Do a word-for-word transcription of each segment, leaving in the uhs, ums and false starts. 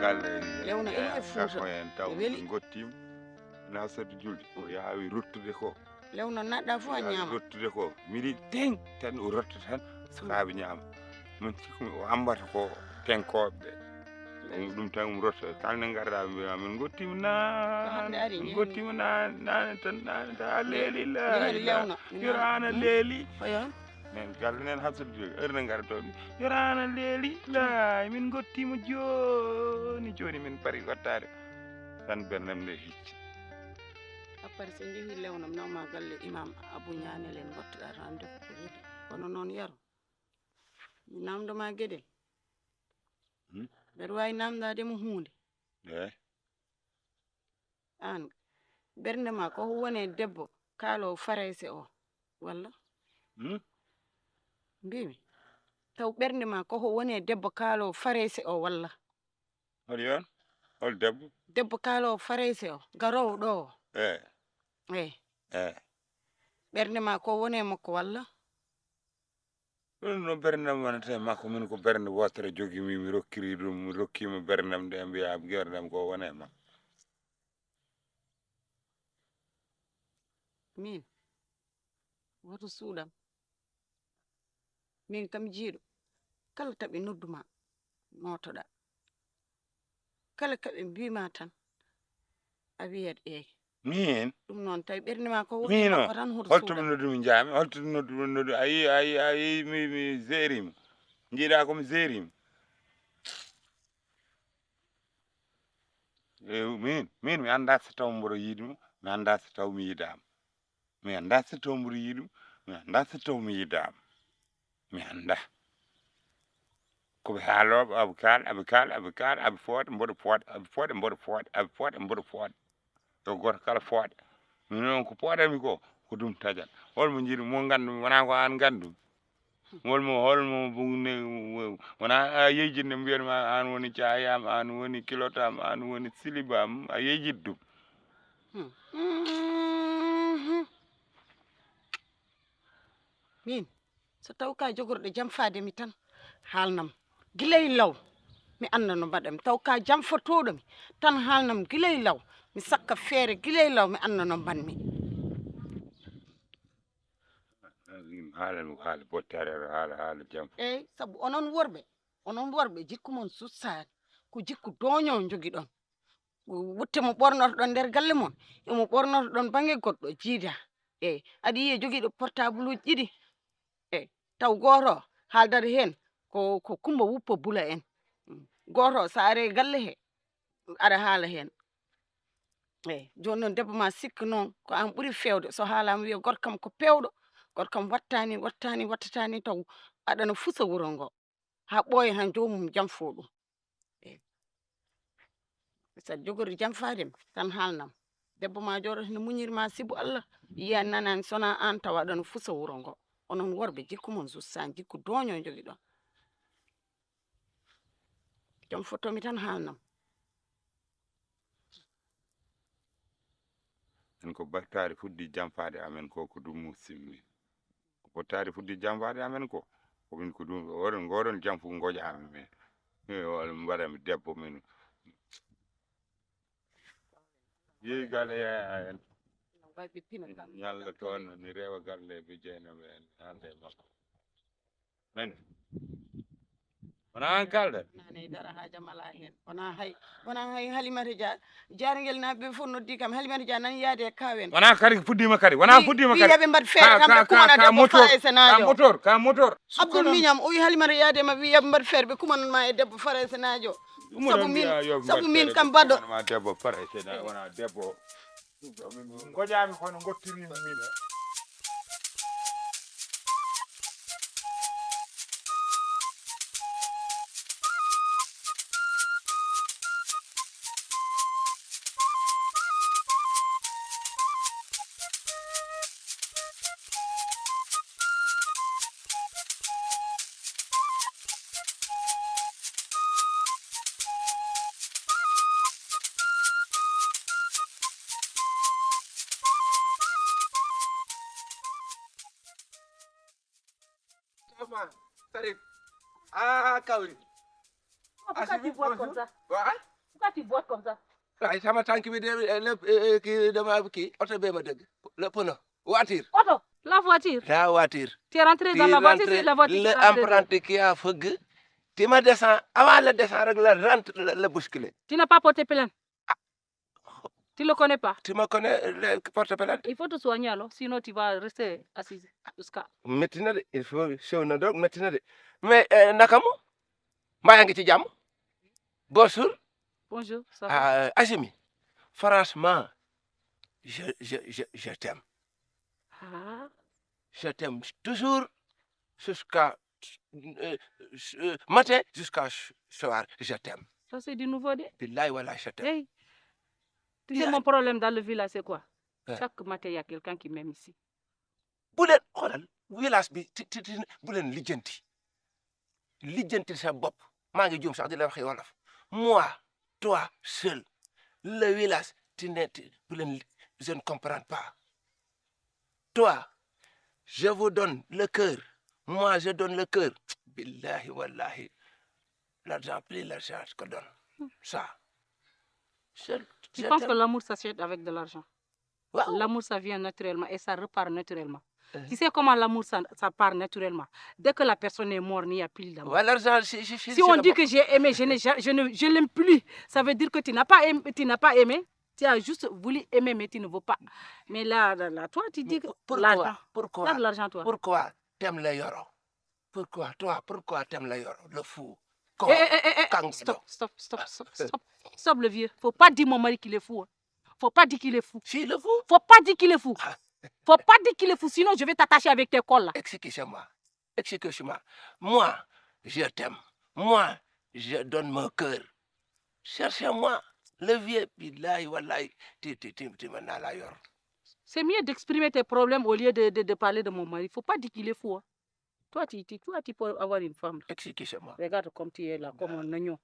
Lewna ina e Fuuta. Ko en taw weli. Ngottiima. Na sodde julde. O yaawi ruttude ko. Lewna naɗɗa fof a ñaama. Ruttude ko. Miɗi teŋ tan o rotta tan. Sukaaɓe ñaama. Min sikku o ambata ko teŋkooɓe ɓe. Ɗum, ɗum tan um rotta. Kala nde ngarɗa ɓe mbiya min ngottiima naan. Min ngottiima naan, naan tan, naan tan. A leeli la. Lewna. Yoraana leeli. Ko yon? Nen galle nen Hafsat Joop, heure nde ngarata ɗo, yoraana leeli, laay, min ngottiima jooni, jooni min pari wattaade. Tan bernam nde hecci. Après, so njehii Lewnam, nawma galle Imam Abou Ñaanel en, ngottoɗaa rendez-vous ko yiɗi. Kono noon Yero, mi naamndo ma geɗel. Hmm? Mbeɗa waawi naamndaade mo huunde. Eey. Aan, ɓernde ma ko ko woni e debbo kaaloowo farayse o, walla? Hmm? Mbimi, taw ɓernde ma ko ko woni e debbo kaaloowo farayse o, walla? Hol yon? Hol debbo? Debbo kaaloowo farayse o, garoowo ɗo o. Eh. Eh. Eh. Ɓernde ma ko woni e makko, walla? Ɗum no berndam wonata e makko, min ko bernde wootere jogimi, mi rokkiri ɗum, mi rokkiima berndam nde, mbiya berndam ko wona e makko. Min, woto suuɗam. Min kam jiiɗo, kala taɓi nodduma, nootoɗaa. Kala kaɓe mbima tan, a wiyat eey. Min? Ɗum noon, tawi ɓernde ma ko woni min o, makko tan, hoto holto suuɗa. Ɓe noddumi njaami, holto noddumi noddu, a yi, a yi, a yi, mi, mi zeerima. Njiiɗa ko mi zeerima. E, min, min mi annda so taw mboɗo yiɗi mo, mi annda so taw mi yiɗaama. Mi annda so taw mboɗo yiɗi mo, mi annda so taw mi yiɗaama. Mi annda. Ko ɓe haalooɓe, aɓe kaala, aɓe kaala, aɓe kaala, aɓe fooɗa, mboɗo fooɗa, aɓe fooɗa, mboɗo fooɗa, aɓe fooɗa, mboɗo fooɗa. Yo gooto kala fooɗa. Min noon ko pooɗanmi ko, ko ɗum taƴat. Hol mo njiɗi, mo nganndu, wonaa ko aan nganndu. Hol mo, hol mo, wonaa a yejjitde mbiyan ma aan woni caayam, aan woni kilotam, aan woni silibam, a yejjit ɗum. Hmm. Mhm. Min, so taw ka jogorɗo jam faade mi tan, haalnam. Gila e law, mi annda no mbaɗam. Taw ka jam fotooɗo mi tan, haalnam gila e law. Mi sakka feere gila e law, mi annda no mbaɗmi. Ɗum haala, mi haala bottaare, haala, haala jam. Eey, sabu onon worɓe, onon worɓe, jikku mon susaani. Ko jikku dooño njogiɗon. Wutte mo ɓornotoɗon nder galle mon, emo ɓornotoɗon bannge goɗɗo, jiida. Eey, aɗa yiya jogiiɗo portable uji ɗiɗi. Eey, taw gooto haaldata heen ko, ko Kumba Wuppa Bula en. Mm. Gooto so ari e galle he, aɗa haala heen. Eey, jooni noon debbo ma sikka noon ko aan ɓuri feewde. So haalaama wiya gorko kam ko peewɗo, gorko kam wattaani, wattaani, wattataani, taw aɗana fusa wuro ngo. Haa ɓooya han joomum jam fo ɗum. Eey. So aɗa jogori jam faade mi, tan haalnam. Debbo ma jooɗoto no muñirma sibu Allah, yiya nanaani, sona aan tawa aɗana fusa wuro ngo. Onon worɓe, jikku mon susaani, jikku dooño njogiɗon. Jam fotomi tan haalnam. En ko battaari fuɗɗi jam faade amen ko, ko ɗum simmi. Ko battaari fuɗɗi jam faade amen ko, ko min ko ɗum, oɗon, ngoɗon jam fof ngoƴaami min. Mi wala mbaɗami debbo min. Yehi galle he en. Ñalla toon, mi rewa galle ɓe jeynaɓe en, hande e makko. Men. Wona an kalɗa? Nane dara haajam alaa heen. Wona hay, wona hay Halimata Dia. Jaarngel naaɓe ɓe fof noddi kam. Halimata Dia nan yaade e kaawen. Wona kadi fuɗɗiima kadi. Wona fuɗɗiima kadi. Wi yoɓe mbaɗ feere kamɓe kumana debbo farayse naajo. Ka motor, ka motor. Abdoul Miñam, o wi Halimata yaade ma, wi yoɓe mbaɗ feere ɓe kumanan ma e debbo farayse naajo. Sabu min, sabu min kam baɗɗo. Ma debbo farayse naajo, wona debbo. Ngoƴaami kono ngottirmi min. Sarif. Ah, kawri. Ko kadi boy kon sa. Wa? Pourquoi tu boites comme ça? Ay, sama tànk bi de, le, eh, kii, dama kii, oto bee ma dëgg. Le pneu. Voiture. Oto. La voiture. La voiture. Tu es rentré dans la voiture, c'est la voiture qui t'a arrêté. L'apprenti qui a fëgg. Tu me descends. Avant le descend rek, la rentre, la, la bousculer. Tu n'as pas porté plainte. Tu le connais pas. Tu me connais, le porte plainte. Il faut te soigner alors, sinon tu vas rester assise jusqu'à. Métti na de, il faut, sew na donc, métti na de. Mais, euh, naka mu? Mbaa yaa ngi ci jàmm? Bonjour. Bonjour, ça va? Ah, Assimi, franchement, je, je, je, je t'aime. Ah, Je t'aime toujours jusqu'à, euh, euh, matin jusqu'à soir. Je t'aime. Ça c'est du nouveau de. Billahi wallah, je t'aime. Hey, tu sais Billahi. Mon problème dans le village c'est quoi? Ouais. Chaque matin il y a quelqu'un qui m'aime ici. Bu leen xoolal village bi ti ti ti bu leen lijjanti. Lijjanti sa bopp. Maa ngi juum sax di la waxee wolof. Moi, toi seul, le village, tu ne, tu, bu leen li-, je ne comprends pas. Toi, je vous donne le cœur. Moi, je donne le cœur. Billahi, wallahi. L'argent, plus l'argent que donne. Ça. Seul, Tu je penses que t'aime. L'amour s'achète avec de l'argent? Waaw. L'amour, ça vient naturellement et ça repart naturellement. Uh-huh. Tu sais comment l'amour, ça, ça part naturellement? Dès que la personne est morte, il n'y a plus d'amour. Ouais, l'argent, c'est, c'est, c'est, Si c'est on le dit bo- que j'ai aimé, je ne, je ne, je l'aime plus, ça veut dire que tu n'as pas aimé, tu n'as pas aimé, tu as juste voulu aimer, mais tu ne veux pas. Mais là, là, là, toi, tu dis que Pourquoi? L'argent. Pourquoi? Regarde l'argent, toi. Pourquoi t'aimes le yoro? Pourquoi toi? Pourquoi t'aimes le yoro? Le fou. Con. Eh, eh, eh, eh, eh, Kang- stop, stop, stop, stop, stop. Stop le vieux. Faut pas dire mon mari qu'il est fou, hein. Faut pas dire qu'il est fou. Si, le fou. Faut pas dire qu'il est fou. Faut pas dire qu'il est fou, sinon je vais t'attacher avec tes cols là. Excusez-moi. Excusez-moi. Moi, je t'aime. Moi, je donne mon cœur. Cherchez-moi. Le vieux, billahi, wallahi, ti, ti, ti, ti, mën naa laa yor. C'est mieux d'exprimer tes problèmes au lieu de, de, de parler de mon mari. Faut pas dire qu'il est fou, hein. Toi, tu, tu, toi, tu peux avoir une femme. Excusez-moi. Regarde comme tu es là, comme un agneau.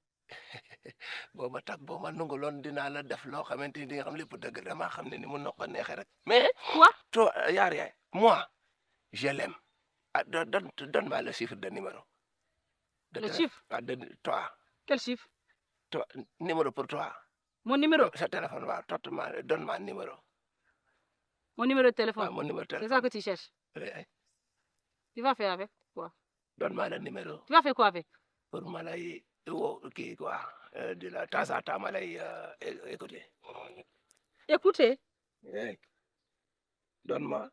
Boo ma tag, boo ma nanguloon, dinaa la def loo xamante ni di nga xam lépp dëgg, damaa xam ne ni mu noq neexee rek. Mais Quoi? Toi, yaar yaay, moi, je l'aime. Ah, don- don- donne-moi le chiffre de numéro. De Le téléphone. Chiffre? Ah, de toi. Quel chiffre? Toi, numéro pour toi. Mon numéro? Sa téléphone, waaw, donne-moi, donne-moi numéro. Mon numéro de téléphone? Waaw, mon numéro de C'est téléphone. Ça que tu cherches? Eh, eh, Tu vas faire avec quoi? Donne-moi le numéro. Tu vas faire quoi avec? Pour ma lay woo kii quoi. Euh, de la temps en temps ma lay euh, é- écouter. Écoutez, Eh, donne-moi.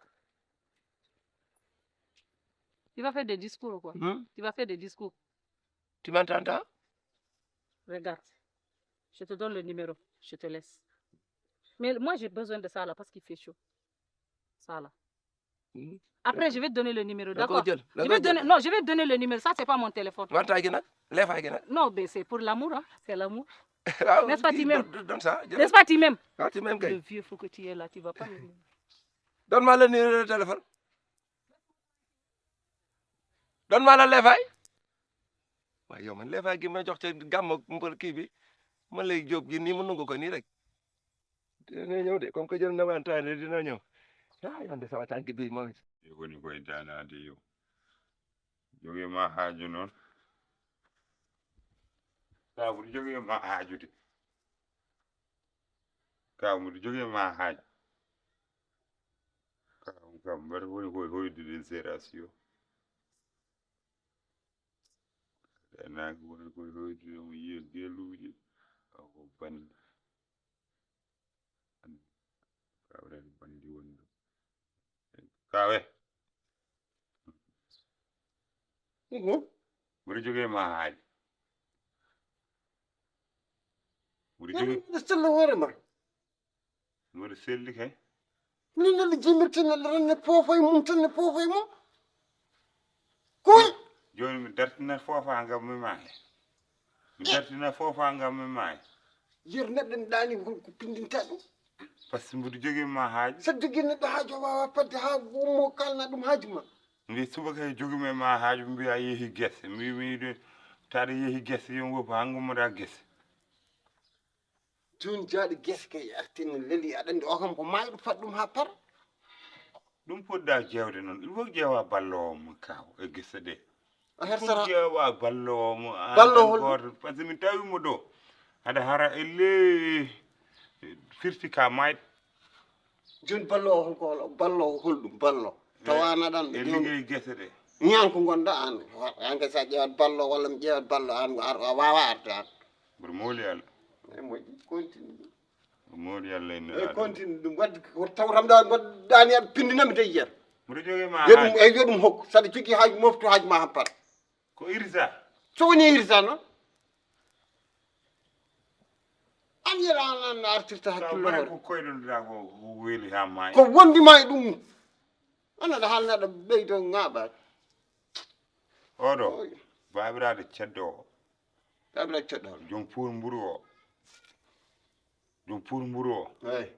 Tu vas faire des discours ou quoi? Hmm? Tu vas faire des discours. Tu m'entends? Regarde, je te donne le numéro, je te laisse. Mais moi, j'ai besoin de ça là parce qu'il fait chaud. Ça là. Hmm? Après, je vais te donner le numéro, Da koo d'accord? jël, da Je koo vais donner, jël. Non, je vais te donner le numéro. Ça, c'est pas mon téléphone. Wantaay gi nag, leefaay gi nag. Non, mais c'est pour l'amour, hein. C'est l'amour. Waaw, N'est-ce pas, kii, tu m'aimes? Donne, donne ça. Jël. N'est-ce pas, tu m'aimes? Waaw, tu m'aimes Le kay. Vieux, faut que tu es là, tu vas pas me. Donne-moi le numéro de téléphone. Donne-moi le leefaay. Waaye yow, man leefaay gi may jox ca gàmm ak mbal kii bi, ma lay jóob gi nii, mu nangu ko nii rek. Dina ñëw de, comme que jël na wantaay ne dina ñëw. Ah, yow de sama tànk bi moom it. Yo woni koye danaade yo. Jogee ma haaju noon. Ka mboɗo jogee ma haajude. Ka mboɗo jogee ma haaju. Ka kam mbaɗa woni koye hoydude sération. Naange woni koye hoydude mo yiya geluuji. Ko bandi. Kawren bandi woni ɗo. Kawe. Mboɗo jogee ma haaju. Mboɗo jogee. Mboɗo sella hoore ma. Mboɗo selli kay. Minen nana jimirti nana ranne poofa e mum tan ne poofa e mum. Kuy. Jooni mi dartina foofa ngam mi maaya. Mi dartina foofa ngam mi maaya. Yer neɗɗo ne ɗaani ko pindinta ɗum. Par ce que mboɗo jogii ma haaju. So jogii neɗɗo haaju o waawa fadde haa ummo kalna ɗum haaju ma. Mbi subaka e jogii ma haaju mbiya yehi gese. Mbi mi ɗum taɗa yehi gese yo woppa haa ngummoɗa gese. Jooni jaaɗo gese kay artini leli aɗa anndi o kam ko maayɗo fat ɗum haa para. Ɗum poɗɗa jeewde noon il faut ƴeewa balloowo mo kaw e gese ɗe. A hersata ƴeewa balloowo mo. Balloowo gooto par ce que min tawi mo ɗo. Aɗa hara elle firti ka mayɗo. Joni ballo o holko, ballo o holɗum ballo? Tawana ɗan e jooni liggeey gese ɗe. Ñaan ko ngonɗa an. An kay sa ƴeewat ballo walla mi ƴeewat ballo an a wawa arde an. Mboɗo mooli Allah. E moƴƴi continue. Mboɗo mooli Allah inna. E continue ɗum wadde ko tawtam ɗa mbaɗɗani aɗa pindinami de yer. Mboɗo jogi ma. Yo ɗum e yo ɗum hokku saɗa jogui haaju moftu haaju ma hampata. Ko irsa. So woni irsa noon. An yela an an artirta hakkille hoore ko koyɗonɗira ko weeli ha maayi. Ko wondi ma e ɗum. An aɗa haalna aɗa ɓeydo ŋaaɓaade. Oɗo baabiraaɗo ceddo o. Baabiraaɗo ceddo o. Joom puur mburu o. Joom puur mburu o. Eyi.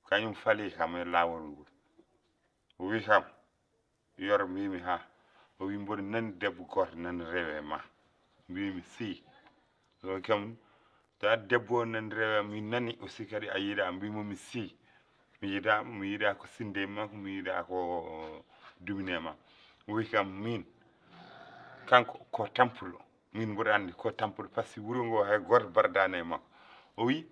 Kañum fali kam e laawol ngol. O wi kam, yoro mbimi ha. O wi mboɗo nani debbo gooto nani rewe ma. Mbimi si. O wi kam, ta debbo o nani rewe mi nani aussi kadi a yiɗa mbimo mi si. Mi yiɗa mi yiɗa ko sinde makko mi yiɗa ko dumine ma. O wi kam min kanko ko tampulo. Min mboɗo anndi ko tampuɗo passi wuro ngo hay gooto bardani e makko. O wi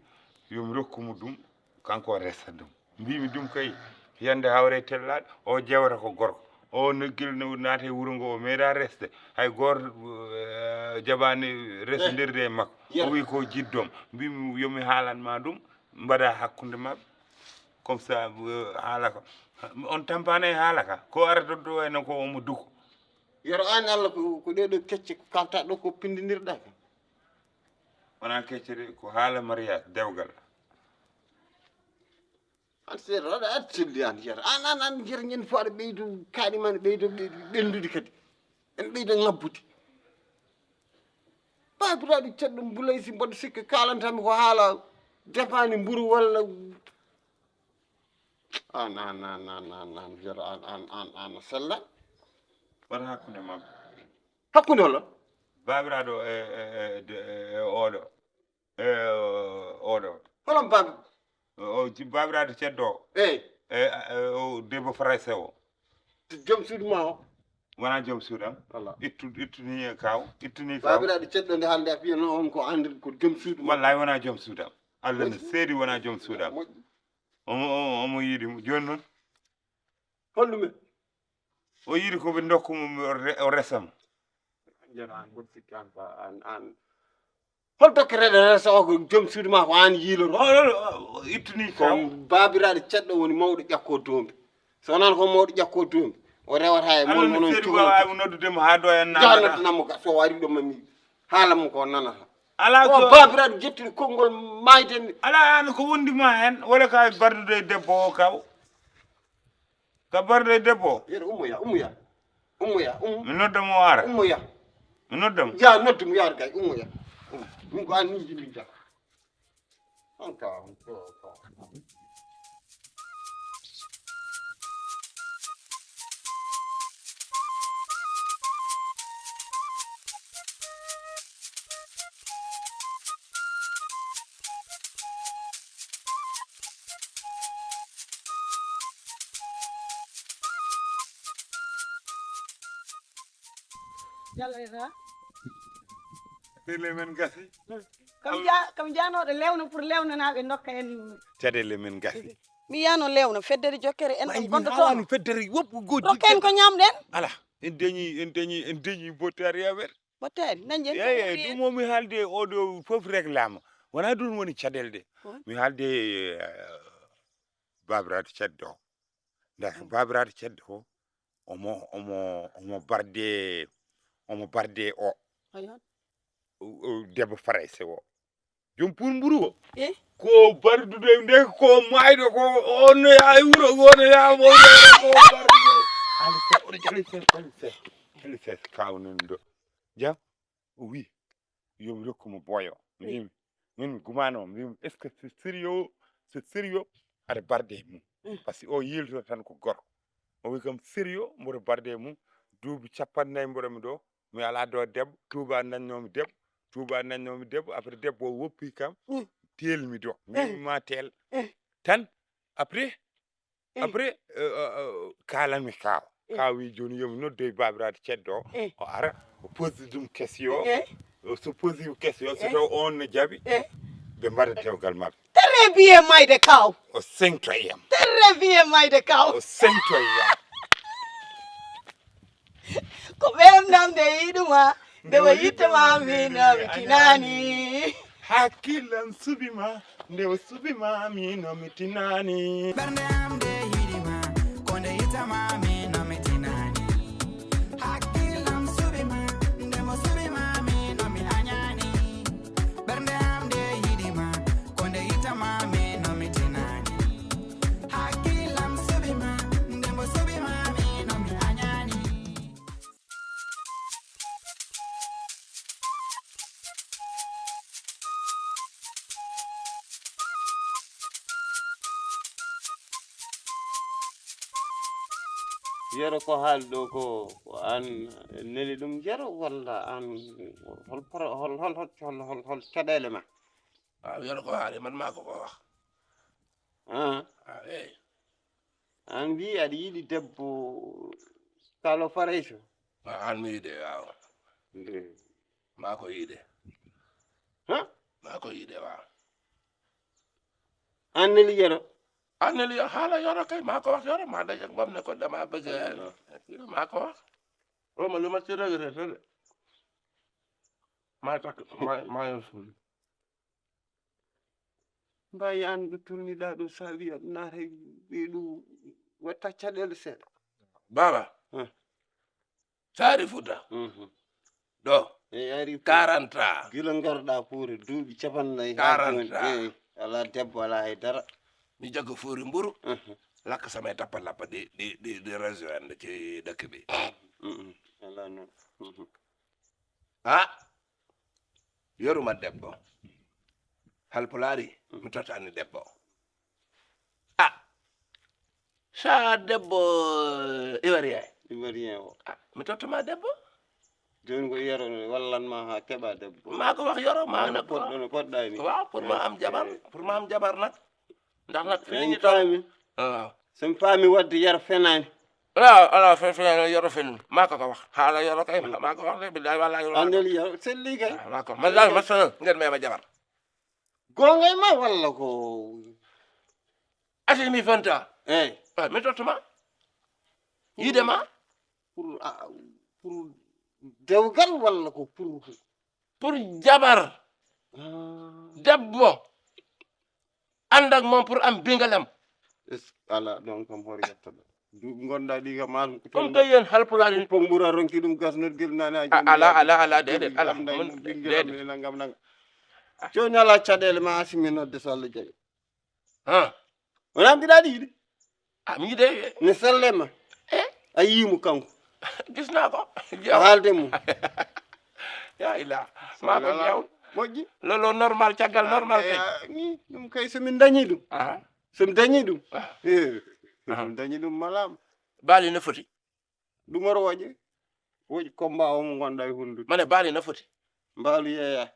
yo mi rokku mo ɗum kanko o resa ɗum. Mbimi ɗum kay yande hawre tellaɗo o jewata ko gorko o noggel no naata e wuro ngo o meeɗa resde hay gooto eh, jaɓani resondirde e makko. O wi ko jiddoom mbimi yo mi haalan ma ɗum mbaɗa hakkunde maɓɓe. Comme ça eh, haala ka on tampana e haala ka ko ara doddo wayno ko omo duko. Yero an Allah ko ko ɗeɗo kecce ko kalta ɗo ko pindinirɗa ka. Wona kecce de ko haala mariage dewgal. An seeɗa waɗa artirde an yero an an an yero ñande fo aɗa ɓeydo kaaɗi ma ne ɓeydo ɓelndude kadi en ɓeydo ngabbude. Babiraɗo ceɗɗo mbulay si mboɗo sikka kalantami ko haala defani mburu walla an an an an an an yero an an an an a sella. Wata hakkunde maɓɓe. Hakkunde holo? Babiraɗo e e e de- e- e oɗo e oɗo Holon babi? O ji- babiraɗo ceddo o. Eyi. E e- o debbo français o. Joom suudu ma o? Wona joom suudam. Walla ittu ittuni e kaw ittuni kaw. Babiraɗo ceɗɗo nde hande a fiya noon on ko andir ko joom suudu ma. Wallay wona joom suudam. Allah ne seedi wona joom suudam. Moƴƴi. Omo omo- omo yiɗi mo joni noon. Holɗumen? O yiɗi ko ɓe ndokku mo o re- o resa mo. Jara an mboɗo sikki an ko an an hol dokke reɗe resa o ko joom suudu ma ko an yiiloro? O- o- o ittuni ko kaw. Babiraɗo ceɗɗo woni mawɗo ƴakko doombi. So wonano ko mawɗo ƴakko doombi o rewata e mon Allah ne onon seedi cukalon wawa mo noddude mo ha do en jaha nanata. Noddanammo ga so wari ɗo mami haala mo ko nanata. Ala o so babiraɗo jettude konngol mayde ni. Ala an ko wondi ma hen wala ka bardude e debbo o kaw. Ka barde debbo. Yero ummoya ummoya ummoya um. Mi nodda mo ara. Ummoya. Mi nodda mo. Ya noddu mo yar gay ummoya. Min ko an min jimmi ja. Anka. Jalɗa. Tele men gasi. Kam ja kam janoɗo lewna pour lewnanaɓe dokka en. Caɗele men gasi. Mi yano lewna feddere jokkere en ɗum gondotono feddere woppu goji dokka en ko ñamɗen. Ala en dañi en dañi en dañi bottari aver. Bottari nanjen eyi eyi ɗum o mi haalde oɗo fof réglama wona ɗum woni caɗele ɗe. Mi haalde babiraɗo ceddo o nda babiraɗo ceddo o omo omo omo barde omo barde o debbo farayse o jom pour mburu o ko bardude nde ko mayɗo ko on no yaa e wuro on no yaa mawɗo ko bardude alise alise alise alise kawnen ɗo jam o wi yomi rokku mo boyo mbimi min mi gumano mbimi est ce que c'est sérieux c'est sérieux aɗa barde e mum par ce que o yilto tan ko gorko o wi kam sérieux mboɗo barde e mum duuɓi capanɗe nayyi mboɗomi ɗo mi ala do debbo tuuba nannomi debbo tuuba nannomi debbo après debbo o woppi kam telmi do mbimi ma tel tan après après kalanmi kaw kaw wi joni yomi noddoy babiraɗo ceddo o o ara o posi ɗum question o so posi question so taw on no jaaɓi Ɓe mbaɗa dewgal maɓɓe. Très bien, my de kaw. Au cinq trois e m. Très bien, my de kaw. Au cinq trois e m. Ko ɓeemnam de yiɗuma, nde o yittama min o mi tinani. Hakkillam suɓima, nde o suɓima min o mi tinani. Ɓernde am de yiɗima, ko nde yittama min o mi tinani. Hakkillam suɓima, nde mo suɓima min o mi añani. Ɓernde am de yiɗima, ko nde yittama min o mi tinani. Hakkillam suɓima, nde mo suɓima min o mi añani. Yero, ko haali ɗo ko, ko an neli ɗum Yero, walla an hol pro-, hol, hol, hol, hol, hol, hol caɗeele ma? Waaw, Yero, ko haali man maa ko ko wax. Ah. Ah, eey. An mbi aɗa yiɗi debbo Kaalo Farayso? Ah, an mi yiɗe, waaw. Nde. Maa ko yiɗe. Ha? Maa ko yiɗe, waaw. An neli Yero? An neli Yero, haala Yero kay, maa ko wax Yero, maa daje ak moom ne ko dama bëgg, maa ko wax. Oh, ma lu ma ci regretté de. Maa takk, maa, maa yor suul. Mbayi an ɗo tolniɗa ɗo, sa wi aɗa naata ɓe ɗum watta caɗeele seeɗa. Baaba. Hmm. Saari Fuuta. Mhm. Ɗo. E ari quarante ans. Gila ngarɗa Fuuta duuɓi capanɗe nayi ha joni. Quarante ans. Eyi, ala debbo, ala hay dara. Mi jagga fuuri mburu. Mhm. Lakka sama e tappa lappa ɗi, ɗi, ɗi, ɗi région en ci dëkk bi. Mhm. Ala noon. Mhm. Ha? Yoruma debbo. Halpulaari, mi tottani debbo. Ah. Sa debbo Ivoirien. Ivoirien o. Ah, mi tottuma debbo. Joni ko Yero no wallan ma ha keɓa debbo. Maa ko wax Yero, maa nag. Poɗɗo no poɗɗa ni. Waaw, pour ma am jabar, pour ma am jabar nag. Ndax nag fi ñu toll. Waaw. So mi faami wadde Yero fenaani. Ala, ala, fe, fe, Yero fen. Maa ko ko wax. Haala Yero kay, maa ko wax de, billahi wallahi. Andel Yero, selli kay. Ah, maa ko. Man daal, ma sonal, ngeen may ma jabar. Goonga e ma walla ko? Asi mi fanta. Eyi. Ah, mi tottuma. Yiide ma. Pour, ah, pour dewgal walla ko pour? Pour jabar. Ah. Debbo. Ànd ak moom pour am bingalam. Est-ce que ala ɗon kam hoore yettoɗo? Duuɓi ngonɗa ɗi kam an. Comme que yéen Halpulaar yi. Pong mbura ronki ɗum gasnot gel nane ha. Ah, ala, ala, ala, déedéet, ala. Mun, déedéet. Nangam, nangam. Joni ala caɗeele ma asimi nodde so Allah jaɓi. Ah. Wona mbiɗa ɗi yiɗi. Ah, mi yiɗe. Ne selle ma. Eh? A yii mo kanko. Gis naa ko. A haalde mo. Ya ila. Maa ko ñaaw. Moƴƴi. Loolu normal, caggal normal kay. Ah, ni, ɗum kay so min dañi ɗum. Ah. So mi dañi ɗum. Ah. Eh, so mi dañi ɗum malaama. Baali no foti? Ɗum oto woƴe. Woƴi combat o mo ngonɗa e hundude. Mane baali no foti? Mbaalu yeeya.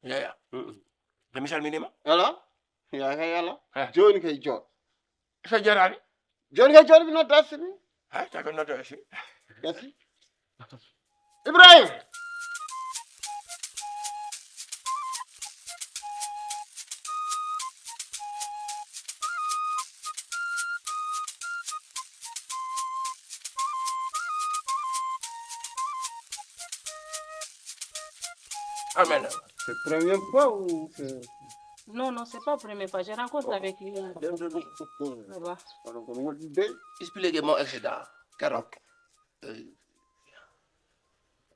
Yeeya. Mm-mm. Nde mi salminima. Ala. Ya kay ala. Eh. Joni kay jooɗo. So jaraani? Joni kay jooɗo mi nodda Assimi. Hay, taw ko nodda Assimi. Merci. Ibrahim. Amen. C'est première fois ou c'est... Non, non, c'est pas première fois. Je rencontre avec lui. Là-bas. Expliquez mon accident. Keroog.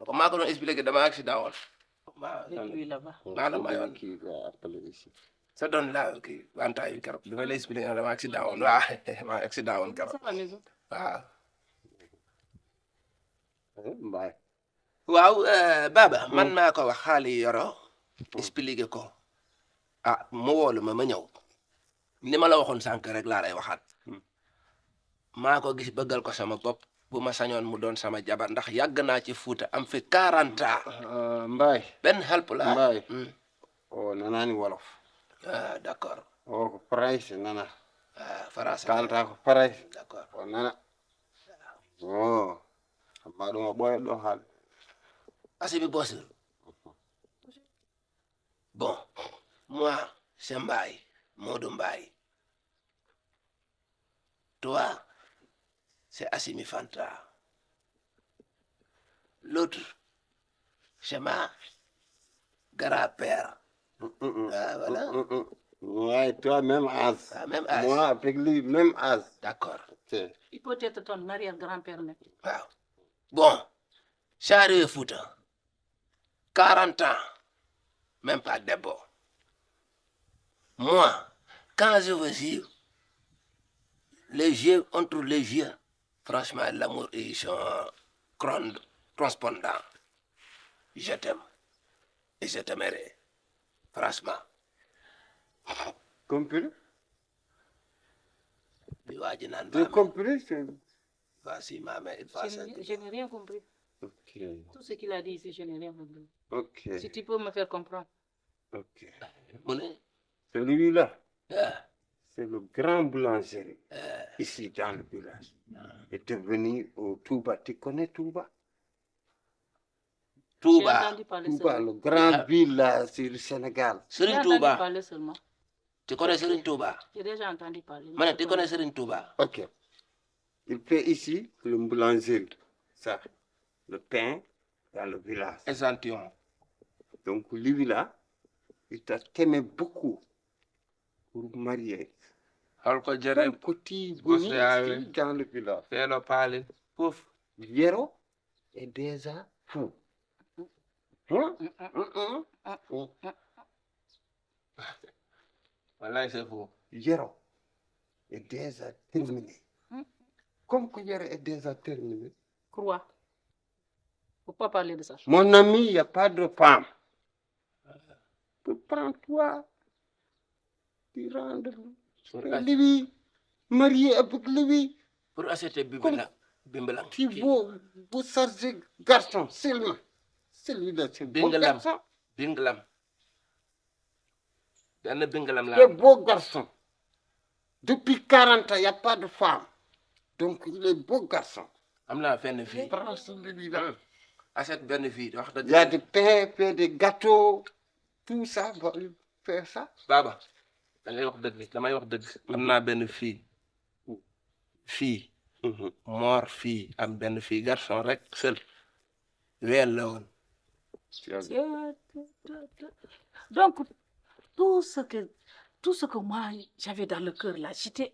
Ko maa ko doon expliqué dama accident woon. Maa... Depuis là-bas. Maa la mayoon. Qui va appeler ici? Sa doon la kii wanta yi keroog. Dama lay expliqué dama accident woon. Waaw, ma accident woon keroog. Waaw. Eh, Mbaye. Waaw, eh, Baba, man maa ko wax xaali Yoro. Expliqué ko. Ah, mu woolu ma, ma ñëw. Li ma la waxoon sànq rek laa lay waxaat. Maa ko gis, bëggal ko sama bopp. Bu ma sañoon mu doon sama jabar, ndax yàgg naa ci Fuuta, am fi quarante ans. Ah, Mbaye. Benn Halpulaar. Mbaye. Hmm. O nanaani wolof. Ah, d'accord. O ko Farayse nana. Ah, Farayse. Kaalata ko Farayse. D'accord. O nana. O. Amma ɗum o ɓooyat ɗo haal. Asimi Bosir. Bon. Moi, c'est Mbaye, Modou Mbaye. Toi, c'est Assimi Fanta. L'autre, c'est ma grand-père. Ah, voilà. Ouais, toi, même âge. Ah, même âge. Moi, avec lui, même âge. D'accord. C'est- Il peut être ton arrière-grand-père même. Waaw. Bon, ça arrive Fouta. quarante ans, même pas debbo. Moi, quand je vous dis, les yeux, entre les yeux, franchement, l'amour est son cron- correspondant. Je t'aime et je t'aimerai. Franchement. Compris? Li waa ji naan J'ai maame. Compris? C'est- Voici maame, il faut Je ça. n'ai- je n'ai rien compris. Ok. Tout ce qu'il a dit ici, je n'ai rien compris. Ok. Si tu peux me faire comprendre. Ok. Mu ne, Celui-là, ah, c'est le grand boulangerie ah, ici dans le village. Il est devenu au Touba. Tu connais Touba? J'ai Touba. Entendu parler Touba, seulement. Le grand village du Sénégal. J'ai Serigne Entendu Touba. Parler seulement. Tu connais Serigne Touba? J'ai déjà entendu parler. Ma ne, tu connais Serigne Touba? Ok. Il fait ici le boulangerie. Ça, le pain dans le village. Échantillon. Donc, lui-là, il t'a t'aimé beaucoup pour marier. Holko jere Comme que tu Gosse venais awe. Ici dans le village. Feelo paalel fof. Yero est déjà fou. Hein? Hein, hein. Wallahi c'est faux. Yero est déjà terminé. Comme que Yero est déjà terminé, Crois. Faut pas parler de ça. Mon ami, il n'y a pas de femme. Tu prends toi, tu rentres Pour chez lui, marié avec lui. Pour acheter bimbelang. Bimbelang. Tu veux, vous cherchez garçon seulement. Celui-là, c'est beau Bingalam. Garçon. Binglam. Benn binglam la. C'est beau garçon. Depuis quarante ans, il n'y a pas de femme. Donc, il est beau garçon. Am naa fenn fii. Prends celui-là. Achète benn fii, wax dëgg. Il y a des pains, fait des gâteaux, tout ça, va faire ça. Baaba, da ngay wax dëgg, damay wax dëgg. Am naa benn fii. Fii. Moor fii, am benn fii, garçon rek, seul. Weel la woon. Donc, tout ce que, tout ce que moi, j'avais dans le cœur là, j'étais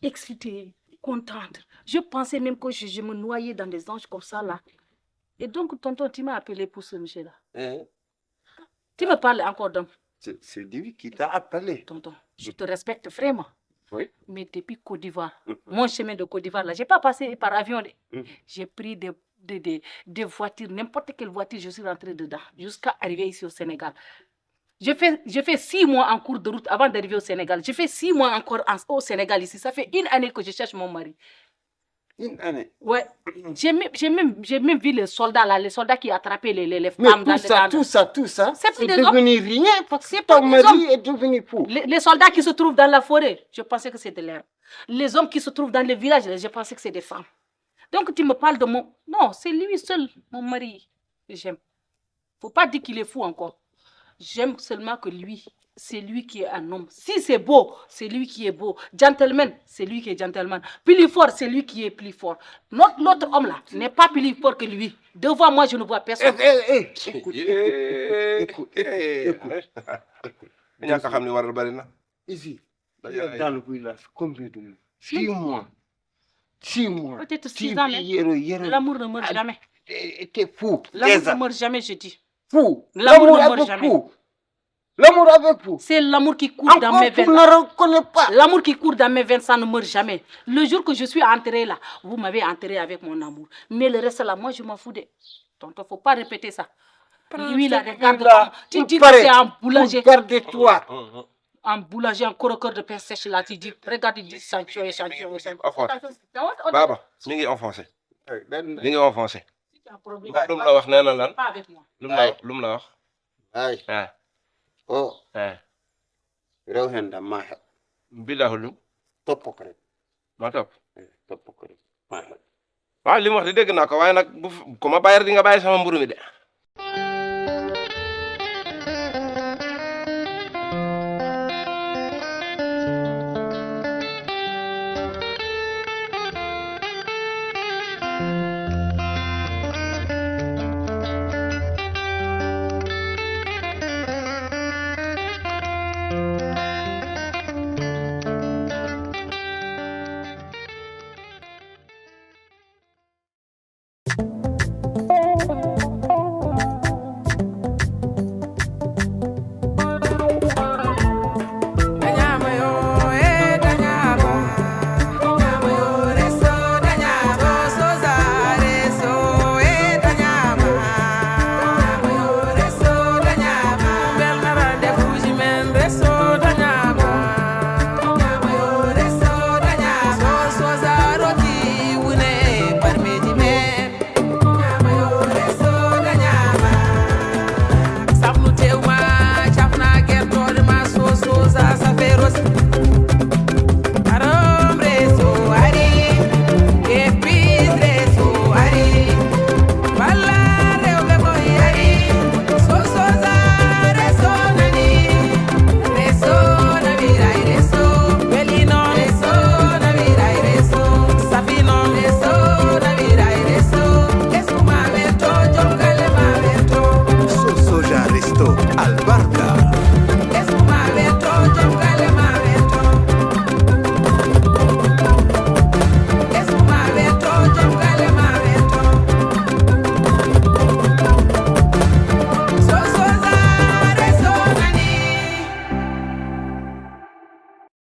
excitée, contente. Je pensais même que je, je me noyais dans des anges comme ça là. Et donc, tonton, tu m'as appelé pour ce monsieur-là. Eh, Tu me parles encore d'homme. C'est c'est lui qui t'a appelé. Tonton, je te respecte vraiment. Oui. Mais depuis Côte d'Ivoire, Mhm. Mon chemin de Côte d'Ivoire, là, j'ai pas passé par avion. De. Mhm. J'ai pris des, des, des, des voitures, n'importe quelle voiture, je suis rentrée dedans, jusqu'à arriver ici au Sénégal. Je fais, je fais six mois en cours de route avant d'arriver au Sénégal. Je fais six mois encore en- au Sénégal ici. Ça fait une année que je cherche mon mari. Une année. Ouais. J'ai même, j'ai même, j'ai même vu les soldats là, les soldats qui attrapaient les, les, les Mais femmes tout dans ça, les tout ça, tout ça, C'est c'est pas des hommes. Devenu rien parce que C'est pas ton des mari hommes. Est devenu fou. Les, les soldats qui se trouvent dans la forêt, je pensais que c'était l'herbe. Les hommes qui se trouvent dans les villages, je pensais que c'est des femmes. Donc tu me parles de mon... Non, c'est lui seul, mon mari que j'aime. Faut pas dire qu'il est fou encore. J'aime seulement que lui, c'est lui qui est un homme. Si c'est beau, c'est lui qui est beau. Gentleman, c'est lui qui est gentleman. Plus fort, c'est lui qui est plus fort. Notre, l'autre homme là n'est pas plus fort que lui. Devant moi, je ne vois personne. Eh, eh, eh, écoute, écoute, écoute, écoute. Ñàkk a xam ni waral bari na. Ici, Bah, il est dans le village, combien de mois? Six mois. Six mois. Peut-être Tu six ans, vis mais Yero, Yero. L'amour ne meurt jamais. T'es t'es fou. L'amour Déjà. Ne meurt jamais, je dis. Fou. L'amour ne meurt Avec jamais. Fou. L'amour avec fou. C'est l'amour qui court dans Encore, mes tu veines. Ne reconnais pas. L'amour qui court dans mes veines, ça ne meurt jamais. Le jour que je suis enterrée là, vous m'avez enterrée avec mon amour. Mais le reste là, moi, je m'en fous de... Tonton, faut pas répéter ça. Lui, là, regarde comment tu dis que c'est un boulanger. Garde toi. Un boulanger, un croqueur de pain sèche là, tu dis, regarde, il dit sanction et sanction et sanction. Offense. On- on- Baaba, mi ngi offensé. Ben, Mi ngi offensé. C'est un problème. Ba lu mu la wax, nee na lan? Pas avec moi. Lu mu la wax? Lu mu la wax? Ay. Ah, Oh, ah. Rew hen da ma heɓ. Mbiɗa ko ɗum. Toppo ko rek. Ma topp. Eh, toppo ko rek. Ma heɓ. Waaw, li mu wax de dégg naa ko, waaye nag bu f- ku ma bàyyi rek di nga bàyyi sama mburu mi de.